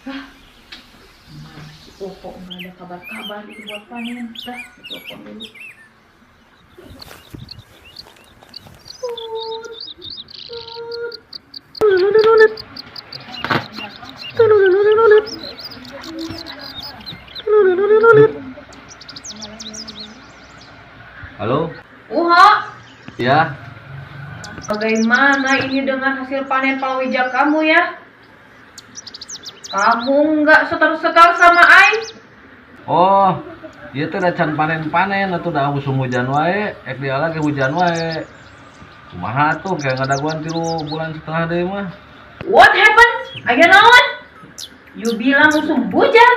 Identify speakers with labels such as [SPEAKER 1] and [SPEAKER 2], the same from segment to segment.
[SPEAKER 1] Hah, si Oho nggak ada kabar-kabar itu buat panen. Dah, telepon dulu.
[SPEAKER 2] Halo?
[SPEAKER 1] Uho?
[SPEAKER 2] Ya.
[SPEAKER 1] Bagaimana ini dengan hasil panen palawija kamu ya? Kamu nggak setar-setar sama Ai?
[SPEAKER 2] Oh, iya tuh udah can panen-panen atau udah musim hujan wae, ek dia lagi hujan wae. Kumaha tuh kayak ngadaguan 3,5 bulan deh mah.
[SPEAKER 1] What happened? Aya naon? You bilang musim hujan.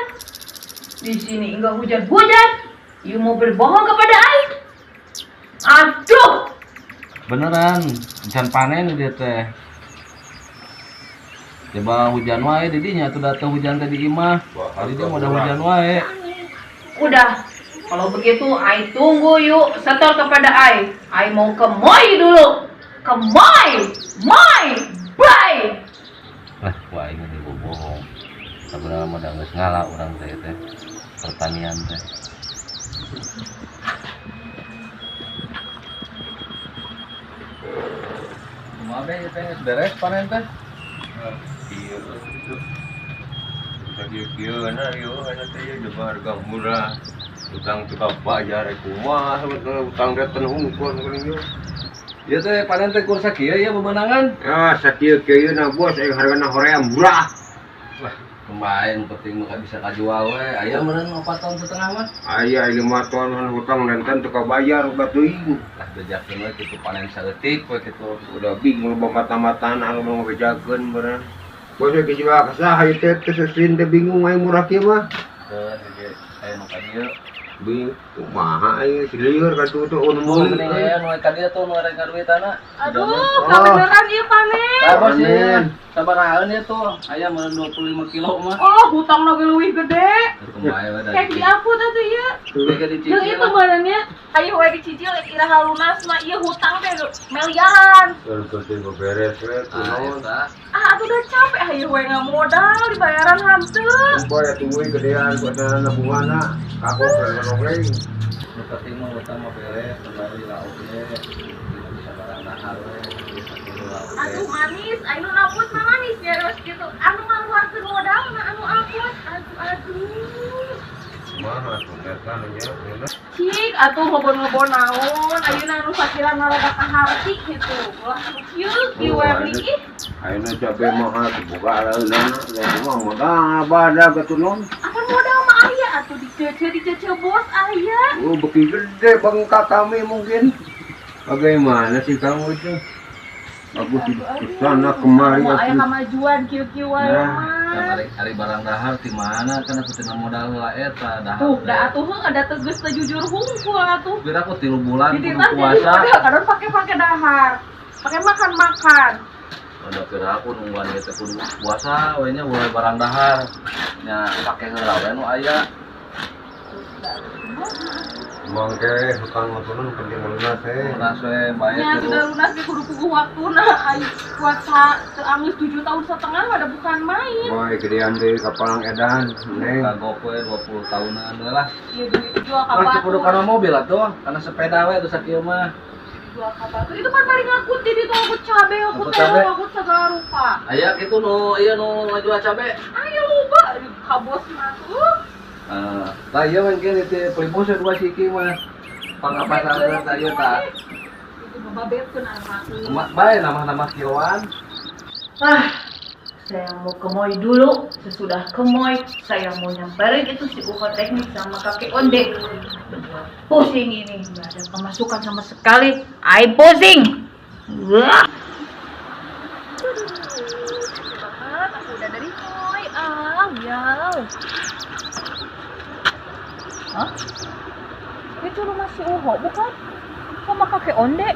[SPEAKER 1] Di sini enggak hujan-hujan. You mau berbohong kepada Ai? Aduh.
[SPEAKER 2] Beneran, can panen dia teh. Coba hujan wae didinya tuh datang hujan tadi imah. Tadi dia mau ada hujan wae.
[SPEAKER 1] Udah, kalau begitu Ai tunggu yuk setor kepada Ai. Ai mau ke Moi dulu. Ke Moi, Moi, bye.
[SPEAKER 2] Lah, wah ini bohong. Sebenarnya mah geus ngala urang teh teh pertanian teh. Kumaha be teh geus beres panen teh?
[SPEAKER 3] Iya, itu. Kieu na ieu ana teh juga harga murah. Utang teu kabayar kumaha sebetulnya utang teh hungkul geuning ieu.
[SPEAKER 2] Ieu teh panen teh kur sakieu ya bebenangan.
[SPEAKER 3] Ya sakieu kieu na bos euy hargana hoream murah.
[SPEAKER 2] Wah, kemarin penting mah bisa kajual we. Aya meureun 4,5 ton mah.
[SPEAKER 3] Aya 5 ton hutang nenten teu kabayar batuing.
[SPEAKER 2] Lah bejakeun we kitu panen saeutik we kitu.
[SPEAKER 3] Udah bingung loba mata-mataan anu mau bejakeun meureun. Bos ge jual ka saha ieu teh teu sesin teh bingung aya murah kieu mah.
[SPEAKER 2] Teu ge aya nu ka dieu.
[SPEAKER 3] Bingung kumaha ieu si lieur ka tuh tuh anu meuli.
[SPEAKER 2] Mending aya nu ka dieu tuh nu rek duitana.
[SPEAKER 1] Aduh, kabeneran ieu panen.
[SPEAKER 2] Tah bos ieu. Sabarahaan ieu tuh? Aya meureun 25 kilo mah.
[SPEAKER 1] Oh, hutangna ge leuwih gede.
[SPEAKER 2] Kayak
[SPEAKER 1] diaput atuh ieu. Jeung itu meureunnya ayo we dicicil iraha lunas mah ieu hutang teh miliaran.
[SPEAKER 3] Terus teh beres we kunaon.
[SPEAKER 1] Ah, atuh udah capek ayo we ngamodal dibayaran hanteu.
[SPEAKER 3] Kumpul atuh we gedean buat nabunganna. Kapok kan nongleng.
[SPEAKER 2] Nu penting mah hutang mah beres, kembali lah oge. Bisa barang dahar we.
[SPEAKER 1] Aduh manis, anu naput mah manis ya terus gitu. Anu ngaluarkeun modalna anu aput. Aduh aduh.
[SPEAKER 3] Kumaha tuh eta nya?
[SPEAKER 1] Cik atuh ngobon-ngobon naon, ayeuna anu sakirana rada kaharti gitu. Ulah kieu kieu we beli ih.
[SPEAKER 3] Ayeuna cabe mahal boga alaeunana, mah modal badag atuh non.
[SPEAKER 1] Apa modal mah aya atuh dicece bos aya.
[SPEAKER 3] Oh, beki gede bengkak kami mungkin. Bagaimana sih kamu itu? Aku di sana kemari
[SPEAKER 1] aku. Aya kamajuan kieu-kieu wae mah.
[SPEAKER 2] Ari barang dahar di mana kan aku tina modal heula eta dahar.
[SPEAKER 1] Tuh, da atuh heuh ada tegas teu jujur hungkul atuh.
[SPEAKER 2] Biar aku 3 bulan kudu puasa.
[SPEAKER 1] Kadon pake-pake dahar. Pake makan-makan.
[SPEAKER 2] Udah kira aku nungguan ieu teh kudu puasa we nya mulai barang dahar. Nya pake heula we nu aya.
[SPEAKER 3] Mangke hutang matunan penting lunas eh.
[SPEAKER 2] Lunas we bae.
[SPEAKER 1] Nya sudah lunas ge kudu puguh waktuna ai puasa teu anggeus 7,5 tahun ada bukan main.
[SPEAKER 3] Wah, gedean deui kapalang edan, neng.
[SPEAKER 2] Kagok we 20 tahunan we lah.
[SPEAKER 1] Ieu duit jual ka batu.
[SPEAKER 2] Kudu kana mobil atuh, kana sepeda we atuh sakieu mah.
[SPEAKER 1] Jual ka batu. Itu kan bari ngakut jadi tuh ngakut cabe, ngakut teh, ngakut segala rupa.
[SPEAKER 2] Aya kitu nu ieu nu ngajual cabe.
[SPEAKER 1] Aya loba ka bos mah tuh.
[SPEAKER 2] Lah ieu mungkin itu pelipus 2 siki mah. Pangapasareun tah ieu tah.
[SPEAKER 1] Itu bababetkeun anu.
[SPEAKER 2] Bae nama-nama kiloan.
[SPEAKER 1] Ah, saya mau ke Moi dulu. Sesudah ke Moi, saya mau nyamperin itu si Uho teknik sama kakek Onde. Buat pusing ini, nggak ada pemasukan sama sekali. I pusing. Wah. Banget, aku udah dari Moi. Ah, ya. Hah? Itu rumah si Uho bukan? Sama kakek Onde.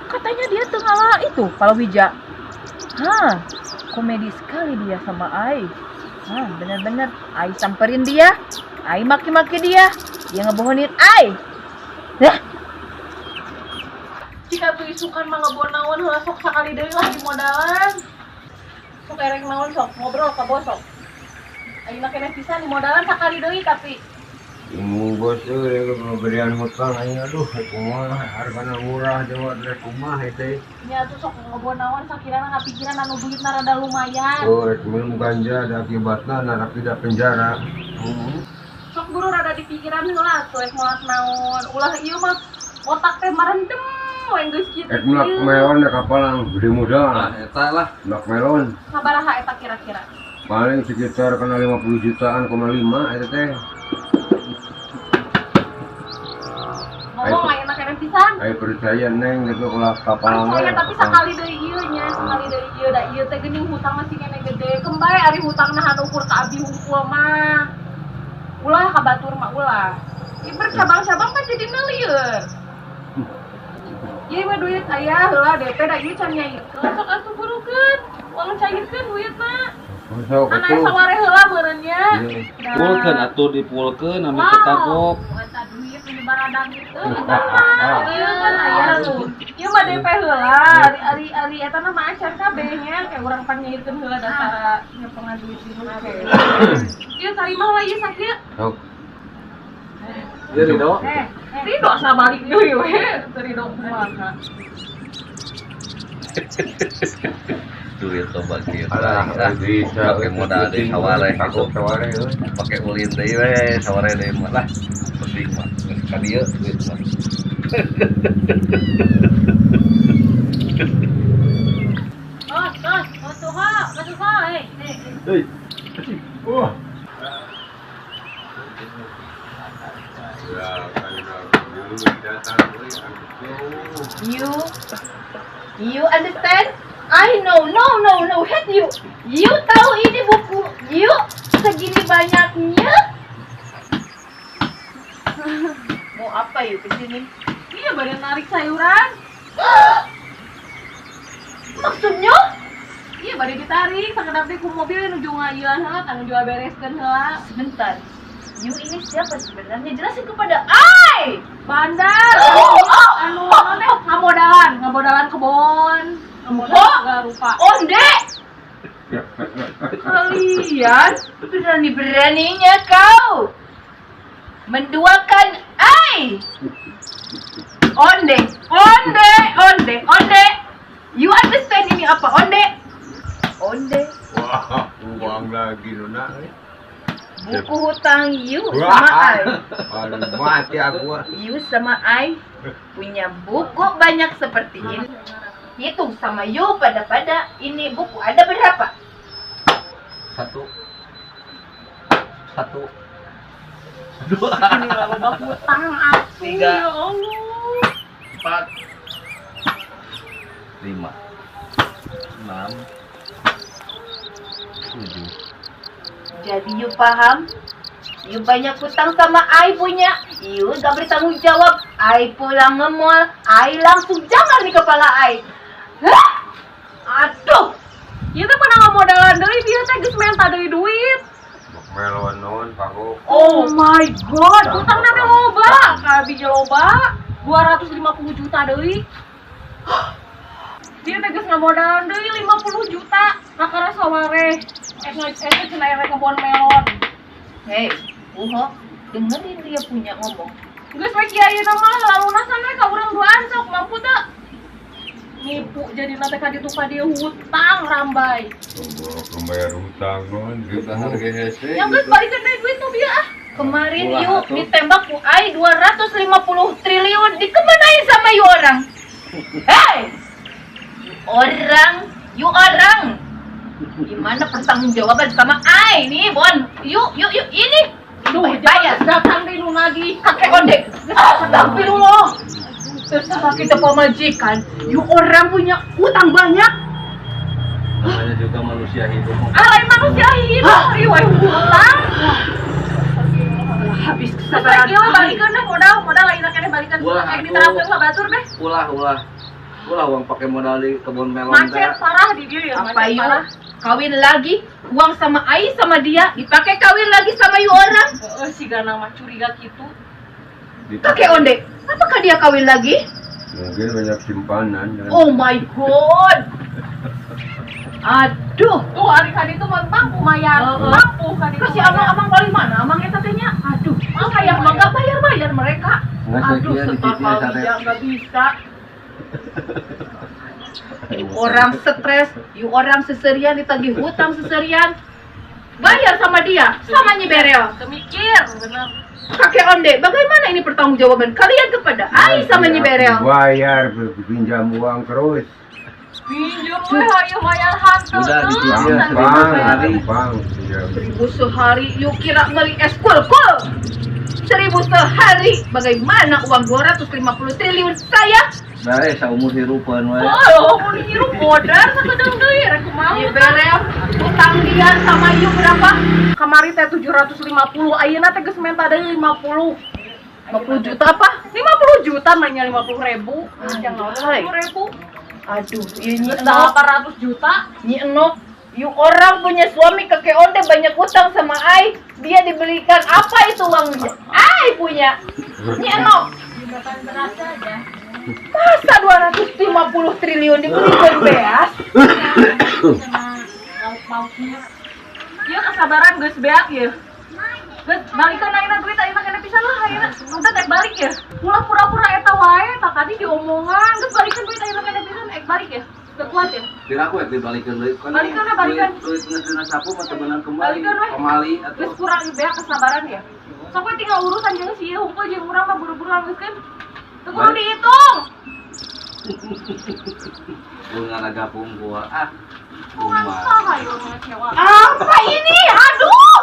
[SPEAKER 1] Katanya dia tengah itu palawija. Hah, komedi sekali dia sama Ai. Hah, bener-bener Ai samperin dia, Ai maki-maki dia, dia ngebohongin Ai. Lah. Jika tuh isukan mah ngebon naon heula sok sakali deui lah di modalan. Sok erek naon sok ngobrol ka bos sok. Ayeuna keneh pisan dimodalan sakali deui tapi.
[SPEAKER 3] Bingung bos euy, pemberian hutang aing, aduh, kumaha hargana murah jawa rek kumaha teh.
[SPEAKER 1] Nya atuh sok ngebon naon sakirana ngapikiran anu duitna rada lumayan.
[SPEAKER 3] Oh, rek minum ganja ada akibatna narapida penjara.
[SPEAKER 1] Sok guru rada dipikiran heula atuh rek moal naon. Ulah ieu mah otak teh marendem we geus kitu.
[SPEAKER 3] Rek melak melon da kapalang gede muda.
[SPEAKER 2] Nah, eta lah.
[SPEAKER 3] Melak melon.
[SPEAKER 1] Sabaraha eta kira-kira?
[SPEAKER 3] Paling sekitar kena 50 jutaan koma lima eta teh.
[SPEAKER 1] Ngomong ayeuna keneh pisan.
[SPEAKER 3] Ayo percaya neng gitu kalau kapalang.
[SPEAKER 1] Percaya tapi sakali deui ieu nya, sakali deui ieu da ieu teh geuning hutang masih keneh gede. Kembali ari hutangna hanukur ka abi hungkul mah. Ulah ka batur mah ulah. Ieu bercabang-cabang kan jadi nelieur. Ieu mah duit aya heula DP da ieu can nyairkeun. Sok atuh burukeun, uang cairkeun duitna.
[SPEAKER 3] Sok
[SPEAKER 1] Kan
[SPEAKER 3] atuh.
[SPEAKER 1] aya saware heula meureun nya.
[SPEAKER 2] Pulkeun atuh dipulkeun ame teu kagok.
[SPEAKER 1] Eta duit ini baradang gitu. Eta mah ieu kan aya tuh. Ieu mah DP heula, ari eta mah acan kabeh nya kayak urang pan nyairkeun heula dasar nyepengan duit di rumah. Ieu tarima lah ieu sakieu.
[SPEAKER 3] Sok.
[SPEAKER 2] Ieu Ridho.
[SPEAKER 1] Ridho asa balik deui we, teu Ridho kumaha.
[SPEAKER 2] Duit loba kieu.
[SPEAKER 3] Alah, bisa
[SPEAKER 2] pakai modal deui saware gitu.
[SPEAKER 3] Saware euy.
[SPEAKER 2] Pakai ulin deui we, saware deui mah lah. Penting mah geus ka dieu duit mah.
[SPEAKER 1] Tos, tos, tos, tos, tos, hei, hei.
[SPEAKER 3] Hei. Wah.
[SPEAKER 1] You understand? I know, no, no, no, hate you. You tahu ini buku you segini banyaknya? Mau apa you kesini? Iya, baru narik sayuran. Maksudnya? Iya, baru ditarik. Sakedap teh ku mobil nuju ngajilan heula, kan nuju bereskeun heula. Sebentar. You ini siapa sebenarnya? Jelasin kepada I. Bandar. Anu teh ngamodalan kebon. Ngamodalan segala rupa. Onde. Kalian berani-beraninya kau menduakan I. Onde, onde, onde, onde. You understand ini apa? Onde. Onde.
[SPEAKER 3] Wah, uang lagi nona.
[SPEAKER 1] Buku hutang you sama I.
[SPEAKER 3] Aduh, mati aku.
[SPEAKER 1] You sama I punya buku banyak seperti ini. Hitung sama you pada ini buku ada berapa?
[SPEAKER 2] 1 1 2
[SPEAKER 1] hutang aku,
[SPEAKER 2] 3
[SPEAKER 1] ya Allah.
[SPEAKER 2] 4 5 6 7.
[SPEAKER 1] Jadi you paham? You banyak hutang sama I punya. You gak bertanggung jawab. I pulang nge-mall, I langsung jangan di kepala I. Hah? Aduh. You tuh pernah ngamodalan deui, dia teh geus menta deui duit.
[SPEAKER 3] Melon non, pago.
[SPEAKER 1] Oh my god, hutangna teh loba, kabeh loba. 250 juta deui. Dia teh geus ngamodalan deui 50 juta, kakara saware. Cenah rek kebon melon. Hei, Uho, dengerin dia punya ngomong. Geus we kieu ayeuna mah lalunasan we ka urang duaan sok mampu teu? Nipu jadi nate ka ditu ka dieu hutang rambai.
[SPEAKER 3] Tunggu bayar hutang non,
[SPEAKER 2] Hutang harga hese.
[SPEAKER 1] Yang geus balikeun deui duit tuh bieu ah. Kemarin
[SPEAKER 2] Ulah,
[SPEAKER 1] you
[SPEAKER 2] atuh.
[SPEAKER 1] Ditembak ku ai 250 triliun dikemanain sama you orang? Hei! You orang. Gimana pertanggungjawaban sama ai nih, Bon? Yuk, yuk, yuk, ini. Duh, bayar. Datang deh nu lagi. Kakek ondek. Astagfirullah. Terserah kita pemajikan. You orang punya utang banyak.
[SPEAKER 2] Namanya juga manusia hidup.
[SPEAKER 1] Ah, lain manusia hidup. Riway hutang. Habis kesabaran. Terus balikeun deh modal, modal lain keneh balikeun.
[SPEAKER 2] Wah,
[SPEAKER 1] Kayak diterapkeun ka batur deh.
[SPEAKER 2] Ulah, ulah. Ulah uang pakai modal di kebun melon
[SPEAKER 1] Macet parah di dia ya,
[SPEAKER 4] Apa
[SPEAKER 1] macet
[SPEAKER 4] you
[SPEAKER 1] parah.
[SPEAKER 4] kawin lagi uang sama ai sama dia dipakai kawin lagi sama you orang?
[SPEAKER 1] Heeh, si Ganang mah curiga gitu.
[SPEAKER 4] Kakek onde, apakah dia kawin lagi?
[SPEAKER 3] Mungkin banyak simpanan. Kan?
[SPEAKER 4] Oh my god. Aduh.
[SPEAKER 1] Tuh hari tadi tuh mah mampu mayar,
[SPEAKER 4] Heeh.
[SPEAKER 1] mampu kan
[SPEAKER 4] Kasih amang amang paling mana? Amang eta teh nya. Aduh, kayak mah nggak bayar-bayar mereka.
[SPEAKER 3] Nggak saya
[SPEAKER 4] Aduh,
[SPEAKER 3] kira
[SPEAKER 4] setor
[SPEAKER 3] dicicil
[SPEAKER 4] palawija
[SPEAKER 3] sare.
[SPEAKER 4] nggak bisa. You orang stres, you orang seserian ditagih hutang seserian. Bayar sama dia, sama Nyi Berel.
[SPEAKER 1] Mikir, bener.
[SPEAKER 4] Kakek Onde, bagaimana ini pertanggungjawaban kalian kepada Ai sama Nyi Berel?
[SPEAKER 3] Bayar, pinjam uang terus.
[SPEAKER 1] Pinjam we ayo bayar hantu.
[SPEAKER 2] Udah, dicicil.
[SPEAKER 3] Gampang,
[SPEAKER 2] 1.000 sehari.
[SPEAKER 3] gampang. Pinjam.
[SPEAKER 4] 1.000 sehari, you kira beli es kul-kul? 1.000 sehari, bagaimana uang 250 triliun saya?
[SPEAKER 2] Bae saumur hirupeun we.
[SPEAKER 1] Oh, mau dihirup modal sakedeung deui rek kumaha.
[SPEAKER 4] Nyi Berel, utang dia sama you berapa?
[SPEAKER 1] Kamari teh 750, ayeuna teh geus menta deui 50.
[SPEAKER 4] 50 juta apa?
[SPEAKER 1] 50 juta nanya 50 ribu. Jangan
[SPEAKER 4] Hai.
[SPEAKER 1] 50 ribu.
[SPEAKER 4] Aduh, ini Nyi Enok.
[SPEAKER 1] 800 juta.
[SPEAKER 4] Nyi Enok, you orang punya suami kakek onde banyak utang sama Ai. Dia dibelikan apa itu uangnya? Ai punya. Nyi Enok. Masa 250 triliun dibelikan beas?
[SPEAKER 1] Iya kesabaran geus beak ya. Geus balikan ayeuna duit ayeuna kena pisan lah ayeuna. Udah tek balik ya. Ulah pura-pura eta wae tak tadi diomongan geus balikan duit ayeuna kena pisan ek balik ya. Teu kuat ya.
[SPEAKER 2] Piraku ek dibalikeun deui kan.
[SPEAKER 1] Balikan lah, balikan.
[SPEAKER 2] Duit geus dina sapu mah teu beunang kembali.
[SPEAKER 1] Balikan weh.
[SPEAKER 2] Pamali
[SPEAKER 1] Geus
[SPEAKER 2] atuh.
[SPEAKER 1] kurang beak kesabaran ya. Sok we tinggal urusan jeung si ieu hungkul jeung urang mah buru-buruan geus kan. Teu kudu
[SPEAKER 2] Baik.
[SPEAKER 1] dihitung.
[SPEAKER 2] Lu ngaraga pungkul ah.
[SPEAKER 1] Kurang
[SPEAKER 2] Kumaha.
[SPEAKER 1] saha ieu ngecewa.
[SPEAKER 4] Apa ini? Aduh,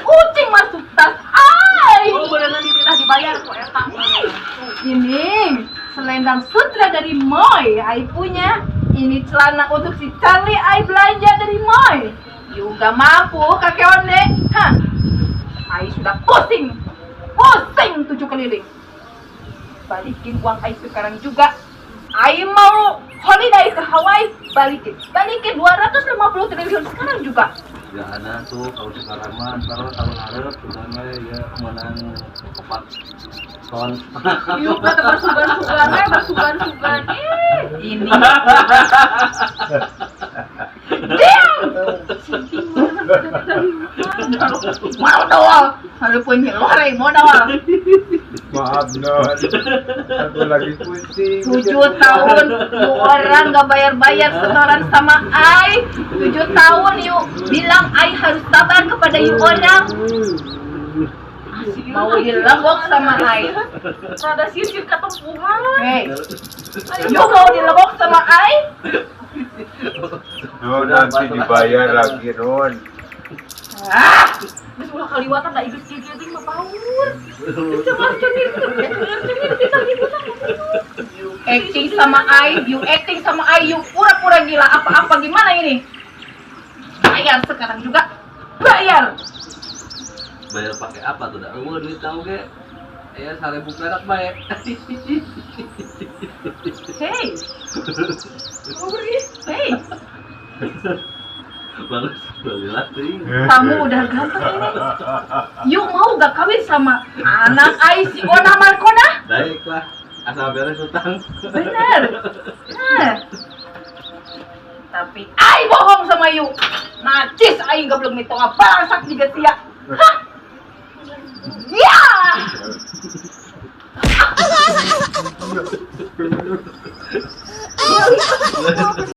[SPEAKER 4] kucing masuk tas Ai.
[SPEAKER 1] Oh, beneran dititah dibayar ku eta.
[SPEAKER 4] Ini selendang sutra dari Moy, Ai punya. Ini celana untuk si Charlie, Ai belanja dari Moy. You gak mampu, kakek onde. Hah? Ai sudah pusing, pusing 7 keliling. Balikin uang Ai sekarang juga. Ai mau holiday ke Hawaii, balikin. Balikin 250 triliun sekarang juga.
[SPEAKER 2] Gak ada tuh kalau sekarang mah ntar tahun hareup sudah mah ya menang 4 ton.
[SPEAKER 1] Yuk, kata bersugan-sugan we, bersugan-sugan. Ih,
[SPEAKER 4] Ini. Diam! Modal. Harus punya loreng modal.
[SPEAKER 3] Maaf non, aku lagi pusing.
[SPEAKER 4] 7 tahun you orang gak bayar-bayar setoran sama Ai. 7 tahun you bilang Ai harus sabar kepada you orang. Mau dilebok sama Ai.
[SPEAKER 1] Rada sieun katempuhan.
[SPEAKER 4] Hey, you mau dilebok sama Ai?
[SPEAKER 3] Non, nanti dibayar lagi non.
[SPEAKER 4] Ah,
[SPEAKER 1] Geus ulah kaliwatan da geus kieu kieu mah paur. Geus cengar-cengir, cengar-cengir ditagih hutang.
[SPEAKER 4] acting sama Ai, you acting sama Ai, you pura-pura gila apa-apa gimana ini? Bayar sekarang juga. Bayar.
[SPEAKER 2] Bayar pakai apa tuh? Dah eueuh duit kamu ge. Ya 1.000 perak bae.
[SPEAKER 4] Hey. Hey,
[SPEAKER 2] Bagus, bagus teuing.
[SPEAKER 4] kamu udah ganteng ini. You mau gak kawin sama anak Ai si Ona Markona?
[SPEAKER 2] Baiklah, asal beres utang.
[SPEAKER 4] Bener. Nah. Tapi Ai bohong sama you. Najis Ai gak belum mitong apa sak juga sia. Hah? Ya.